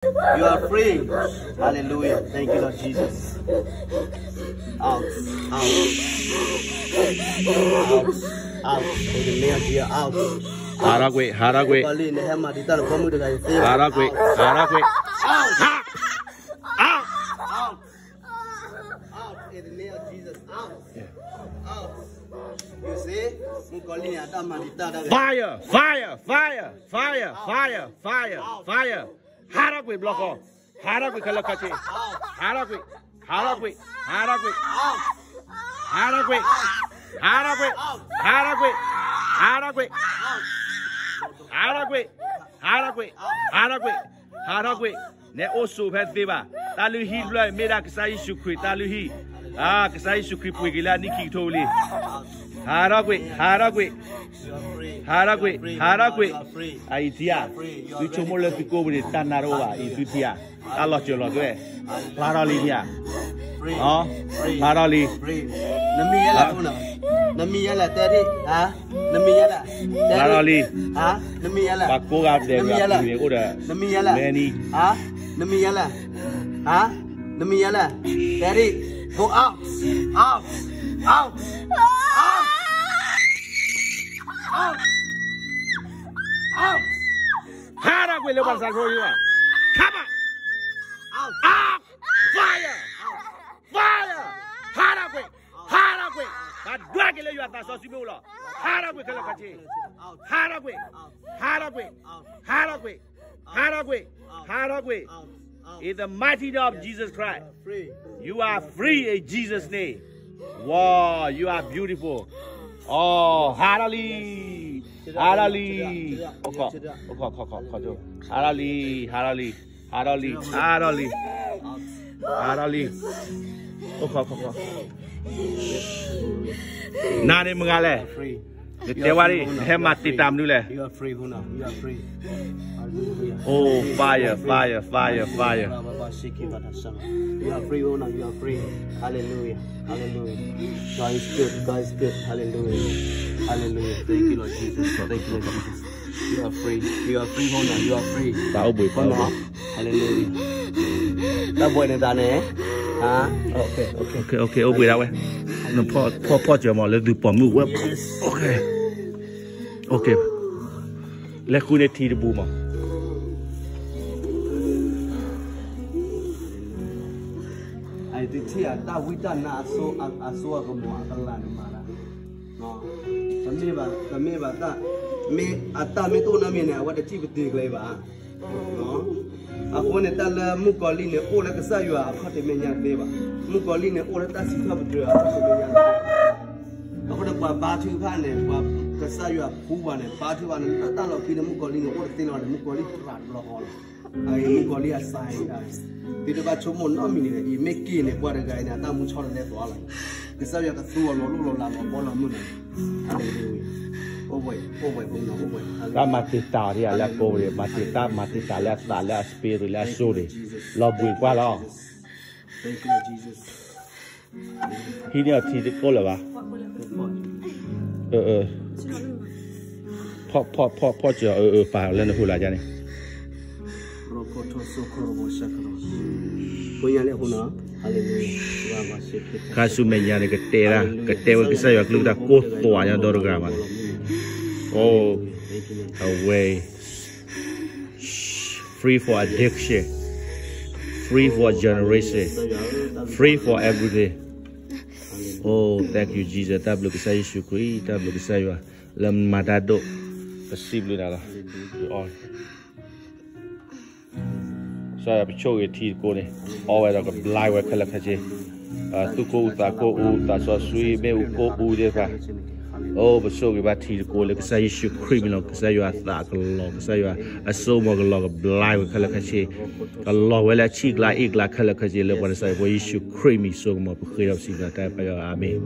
You are free. Hallelujah. Thank you, Lord Jesus. Out. Out. Out. Out. In the name of Jesus, out. ဟးထီၣ်ကွံာ်, ဟးထီၣ်ကွံာ်. ကလံၣ် နဟဲမၤတံာ်တာ်လၢဖိမုၣ်တဂၤအံၤသ့, ဟးထီၣ်ကွံာ်, ဟးထီၣ်ကွံာ်. Out. Out. Out. Out. In the name of Jesus. Out. Out. You see? မုၣ်ကီၤလံၢ်န့ၣ် အတၢ်မၤတံာ်တာ်တၢ် Fire! Fire! Fire! Fire! Fire! Fire! Fire! ဟးထီၣ်ကွံာ်ဘျီဃီ, ဟးထီၣ်ကွံာ်ခဲလၢာ်ခဲဆ့, ဟးထီၣ်ကွံာ်, ဟးထီၣ်ကွံာ်, ဟးထီၣ်ကွံာ်, ဟးထီၣ်ကွံာ်, ဟးထီၣ်ကွံာ်, ဟးထီၣ်ကွံာ်, ဟးထီၣ်ကွံာ်, ဟးထီၣ်ကွံာ်, ဟးထီၣ်ကွံာ်, ဟးထီၣ်ကွံာ်. နအိၣ်ဆိးဖဲသ့ဘၣ်. တၢ်လုၢ်ဟံၣ်တဖျၢၣ်အံၤ မ့ၢ်ဒၣ်ကစၢ်ယ့ၣ်ၡူးခရံာ်တၢ်လုၢ်ဟံၣ်, ကစၢ်ယ့ၣ်ၡူးခရံာ်ပှ့ၤက့ၤလၢအနံၣ်ခံကထိလံ. ဟးထီၣ်ကွံာ်, ဟးထီၣ်ကွံာ်, ဟးထီၣ်ကွံာ်, ဟးထီၣ်ကွံာ်. အံၤထံဧါ, သုဆိကမိၣ်လၢသုကိးပူၤန့ၣ် တၢ်နါတအိၣ်ဘၣ်, အံၤသုထံဧါ, တၢ်လီၤစၢၤလီၤသွဲၣ်, ဖျါထီၣ်လံထံဧါ, ဖျါထီၣ်လံ. နမံၤယဲလဲၣ်, နမံၤယဲလဲၣ်, တဲဒံ, နမံၤယဲလဲၣ်, ဖျါထီၣ်လံ. နမံၤယဲလဲၣ်, ပှၤကိးဂၤဒဲး နမံၤယဲလဲၣ်, နမံၤယဲလဲၣ်, နမံၤယဲလဲၣ်, တဲဒံ, go out, out, out, out, out, out. ဟးထီၣ်ကွံာ်လၢပှၤစးခိၣ်ယွၤ, come out, out, fire, fire, ဟးထီၣ်ကွံာ်, ဟးထီၣ်ကွံာ်. ပှၤဒွးက့ၤလၢယွၤသးစီဆှံမ့ၣ်အူလီၤ, ဟးထီၣ်ကွံာ်ခဲလၢာ်ခဲဆ့, ဟးထီၣ်ကွံာ်, ဟးထီၣ်ကွံာ်, ဟးထီၣ်ကွံာ်, ဟးထီၣ်ကွံာ်, ဟးထီၣ်ကွံာ်. In the mighty name of Jesus Christ, you are free in Jesus' name. Wow, you are beautiful. အိ, ဟးထီၣ်လံ, ဟးထီၣ်လံ, အိၣ်ခိး, အိၣ်ခိး, ခိး, ခိး, ခိး, ဟးထီၣ်လံ, ဟးထီၣ်လံ, ဟးထီၣ်လံ, ဟးထီၣ်လံ, ဟးထီၣ်လံ, အိၣ်ခိး, ခိး, ခိး. နၤန့ၣ်မတၤဂၤလဲၣ်, နတဲဝဲဒၣ်, နဟဲမၤတံာ်တာ်မနုၤလဲၣ်. Oh, fire, fire, fire, fire. You are free, oh, now you are free. Hallelujah. Hallelujah. God is good. God is good. Hallelujah. Hallelujah. Thank you, Lord Jesus. Thank you, Lord Jesus. You are free. You are free, oh, now you are free. တၢ်အိၣ်ဘှံး, တၢ်အိၣ်ဘှံး. Hallelujah. တၢ်ဘှံးန့ၣ်တၢ်န့ၣ်. Okay, okay, okay, အိၣ်ဘှံးဒၣ်ဝဲ. နဖီၣ်, ဖီၣ်, ဖီၣ်စၢၤမး လၢသုပိာ်မုၣ်ဝဲ. Okay. Okay. လဲၤဃုန့ၢ်ထံတပူၤမး. အံၤသုထံၣ်အတၢ်ဝံတၢ်နါအစိ, အစိအကမီၤအကလၤန့ၣ်မၤဒၣ်, တမ့ၢ်ဘၣ်, တမ့ၢ်ဘၣ်တၢ်, မ့ၢ်အတၢ်မ့ၢ်တအိၣ်နီတမံၤန့ၣ် အဝဲတစံၣ်ပတ့ၤကျဲဘၣ်. အဃိန့ၣ် တၢ်လၢမုၣ်ကီၤလံၢ်န့ၣ် အိၣ်လၢကစၢ်ယွၤအခီၣ်ထံးမဲာ်ညါတသ့ဘၣ်. မုၣ်ကီၤလံၢ်န့ၣ် အိၣ်လၢတၢ်စံးထီၣ်ပတြၢၤအခီၣ်ထံးမဲာ်ညါတသ့ဘၣ်. အဃိန့ၣ် ပှၤဘါထုကဖၣ်န့ၣ် ပှၤကစၢ်ယွၤဖှူဘၣ်န့ၣ် ဘါထုကဖၣ်န့ၣ် လၢတၢ်လီၢ်ခံန့ၣ် မုၣ်ကီၤလံၢ်န့ၣ် အိၣ်တသ့လၢၤဘၣ်န့ၣ် မုၣ်ကီၤလံၢ်တြၢ်တဘျီဃီလီၤ. အအံၤမုၣ်ကီၤလံၢ်အစါအံၤ, သုတဘၣ်ဆိကမိၣ်နီတမံၤန့ၣ် အံၤမ့ၢ်က့ၤန့ၣ် ပှၤတဂၤအံၤန့ၣ် အတၢ်မူဆီတလဲသီလီၤ. ကစၢ်ယွၤကသူအီၤလီၤလိၣ်လီၤလးလီၤဘီလီၤမုၢ်န့ၣ်. တၢ်မၤတံာ်တာ်အီၤဒ်အံၤလၢအကိးပူၤန့ၣ် မၤတံာ်တာ်, မၤတံာ်တာ်လၢအသးလၢအ spirit လၢအစိၤန့ၣ် လီၤဘှံးကွၢ်လီၤ. ဟံးန့ၢ်အီၤထံတကိးလၢၤဘၣ်. ဖီၣ်, ဖီၣ်, ဖီၣ်စၢၤအီၤ, ပာ်လၢနဟူလၢ်ယါန့ၣ်. ခါဆူမဲာ်ညါန့ၣ် ကတဲဒၣ်, ကတဲဝဲကစၢ်ယွၤကလုၢ်ကထါကိးသွးညါဒီတဂၤဘၣ်န့ၣ်. Oh, away. Free for addiction. Free for generation. Free for everything. Oh, thank you, Jesus. တၢ်ဘျုးကစၢ်ယ့ၣ်ၡူးခရံာ်, တၢ်ဘျုးကစၢ်ယွၤ လၢမၤတၢ်ဒိၣ်, ပစံးဘျုးနၤလီၤ. ကစၢ်ယွၤပဆိၣ်ဂ့ၤထံတကိးန့ၣ်, အီဝဲဒီးကဘျါဝဲခဲလၢာ်ခဲဆ့, သူၣ်ကိၢ်အူသးကိၢ်အူ, သးစီဆှံမ့ၣ်အူကိၢ်အူသ့ၣ်တဖၣ်. အိၣ်ပဆိၣ်ဂ့ၤဘၣ်ထံတကိးလၢကစၢ်ယ့ၣ်ၡူးခရံာ်မံၤလီၤ. ကစၢ်ယွၤအသးကလီၤ, ကစၢ်ယွၤအစိကမီၤကလီၤ, ကဘျါဝဲခဲလၢာ်ခဲဆ့, ကလီၤဝဲလၢအဆံးကျါအ့ၣ်ကျါခဲလၢာ်ခဲဆ့ လၢပှၤနၤစၤရ့းဖိယ့ၣ်ၡူးခရံာ်မံၤစိကမီၤ ပဃ့ဒီးပစံးဘျုးတၢ်ပၢ်ယွၤ, အၤမ့ၣ်.